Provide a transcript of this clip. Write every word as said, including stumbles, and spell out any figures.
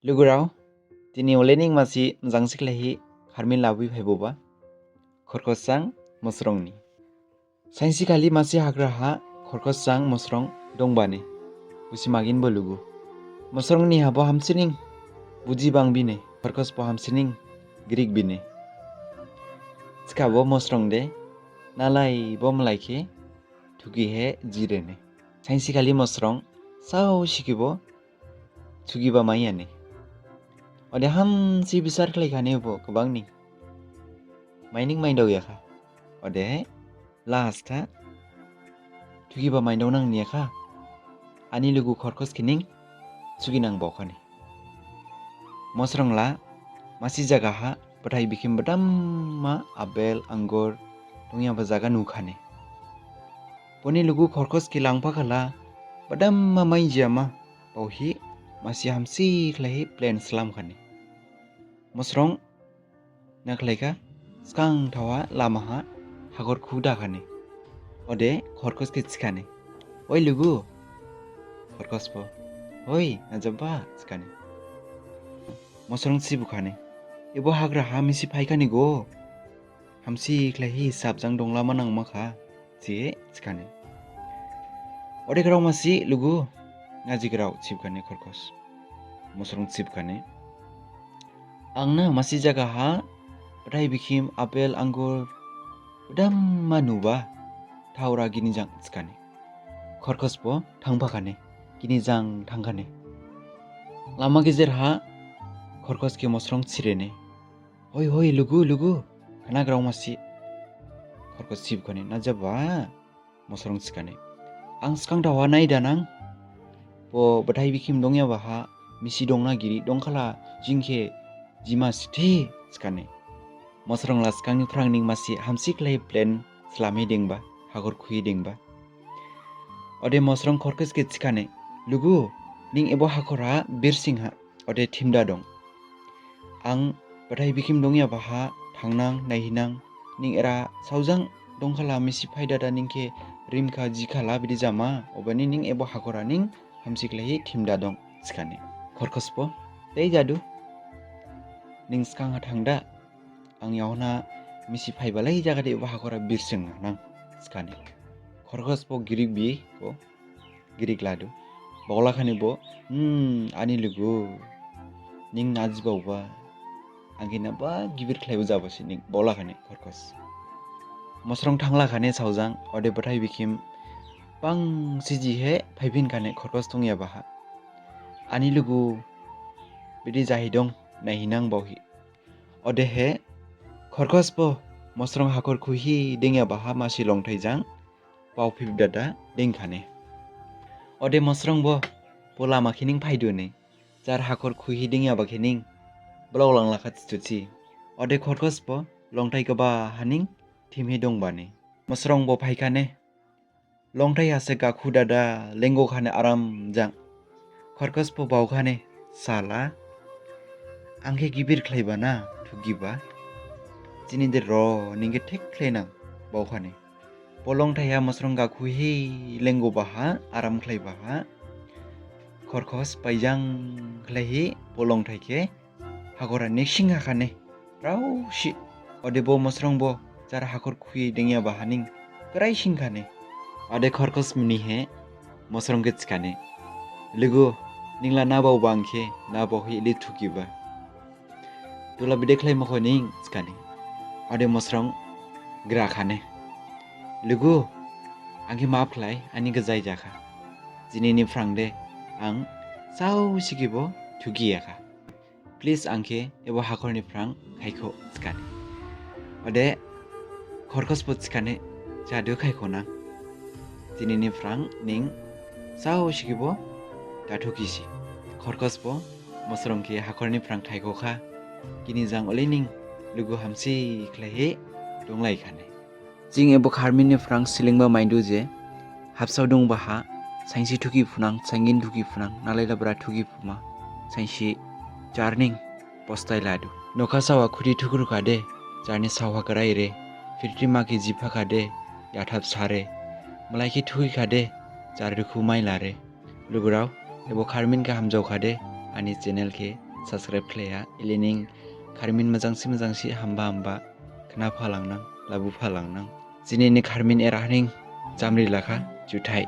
Lugurao, dini olening masi mjang sikhlaihi kharmin labu phaiboba, khorkos jang mosrongni. Sainsi khali masi hagra ha khorkos jang mosrong dongbane, busi maginbo lugu. Mosrongni habo hamsining buji bangbine, khorkosbo hamsining girikbine. Thikhabo mosrong de nalaibo mlaikhe thugihi jirene. Sainsi khali mosrong saosi khebo thugiba maiyane. Ode hamsi bisar khlaikhane bo gabangni. Maining maindaoyakha. Ode last ha thugiba maindaonang niyakha. Ani lugu khorkos khening thuginang baokhane. Mosrong la masi jaga ha bathai bikhim badamma apple, anggur dongyaba jaga nukhane. Boni lugu khorkos khe langphakhala badamma mainjiyama baohi masi hamsi khlaihi plan slamkhane. Mosrong na khlaikha, sgang thaoha lama ha hakhor khu dakhane. Ode khorkos khe thikhane, "Oi lugu." Khorkosbo, "Oi, najaba?" thikhane. Mosrong thibukhane, "Ebo hagra ha misi phaikhane go. Hamsi khlaihi hisab jang donglama nangmakha," thihi thikhane. "Ode grao masi lugu," naji grao thibukhane khorkos. Mosrong thibukhane, "Ang na masi jaga ha bathai bikhim, apple, anggur badamma nuba, thaora gini jang," thikhane. Khorkosbo thangphakhane, gini jang thangkhane. Lama gejer ha khorkos khe mosrong thirene, "Hoi, hoi, lugu, lugu, khna grao masi." Khorkos thibukhane, "Najaba?" Mosrong thikhane, "Ang sgang thaoha naidanang. Bo bathai bikhim dongyaba ha misi dongna giri, dongkhala jing khe jima sithi," thikhane. Mosrong la sgangni phrang ning masi hamsi khlai plan slamhi dengba, hakhor khuhi dengba. Ode mosrong khorkos khe thikhane, "Lugu, ning ebo hakhor ha birsing ha, ode thimda dong. Ang bathai bikhim dongyaba ha thangnang, naihinang, ning era saojang dongkhala misi phaidada ning khe rimkha jikhala bidi jama, obani ning ebo hakhor ha ning hamsi khlaihi thimda dong," thikhane. Khorkosbo, "Dei jadu, ning sgang ha thangda, ang yaohon ha misi phaibalai jagade ebo hakhor ha birsing nang," thikhane. Khorkosbo girikbi, bo girikladu. Baolakhane bo, "Hmm, ani lugu, ning najibaoba, ang khe naba gibir khlaibo jabasi ning," baolakhane khorkos. Mosrong thanglakhane saojang, ode bathai bikhim bangsi jihi phaiphinkhane khorkos dongyaba ha. "Ani lugu, bidi jahi dong, naihinang baohi." Odehe khorkosbo mosrong hakhor khuhi dengyaba ha masi longthai jang baophibdada dengkhane. Ode mosrongbo bo lama khening phaidune, jar hakhor khuhi dengyaba khening blaolanglakha thithusi. Ode khorkosbo longthai gaba haning thimhi dongbane. Mosrongbo phaikhane, longthai hase gakhudada lenggokhane aram jang. Khorkosbo baokhane, "Sala, ang khe gibir khlaiba na thugiba? Jini de ro, ning khe thik khlainang," baokhane. Bo longthai ha mosrong gakhuhi lenggoba ha, aram khlaiba ha, khorkos baijang khlaihi bo longthai khe hakhor ha niksing hakhane, raosi. Ode bo mosrongbo jar hakhor khuhi dengyaba haning graisingkhane. Ode khorkos minihi mosrong khe thikhane, "Lugu, ningla na baoba ang khe, na baohi ili thugiba? Tola bide khlaima kho ning?" thikhane. Ode mosrong grakhane, "Lugu, ang khe maph khlai, ani gajai jakha. Dinini phrang de ang saosi khebo thugiyakha. Please ang khe ebo hakhor ni phrang khaikho," thikhane. Ode khorkosbo thikhane, "Jadu khaikhonang. Dinini phrang ning saosi khebo da thugisi." Khorkosbo mosrong khe hakhor ni phrang khaikhokha. Gini jang olening lugu hamsi khlaihi donglaikhane. Jing ebo kharmin ni phrang slingba maidu je, habsao dongba ha, sainsi thugiphunang, saingin thugiphunang, nalai labra thugiphuma, sainsi jarning postai ladu. Nokha sawa khudi thugrukhade, jarni sawa graire, phirthi ma khe jiphakhade, yathap sare, malai khe thugikhade, jar dukhu mailare. Lugurao, ebo kharmin khe hamjaokhade, ani channel khe subscribe khlaiya. Elei ning kharimin majangsi majangsi hamba hamba khnaphalangnang, labuphalangnang. Jini ni kharimin eraha ning jamri lakha. Juthai.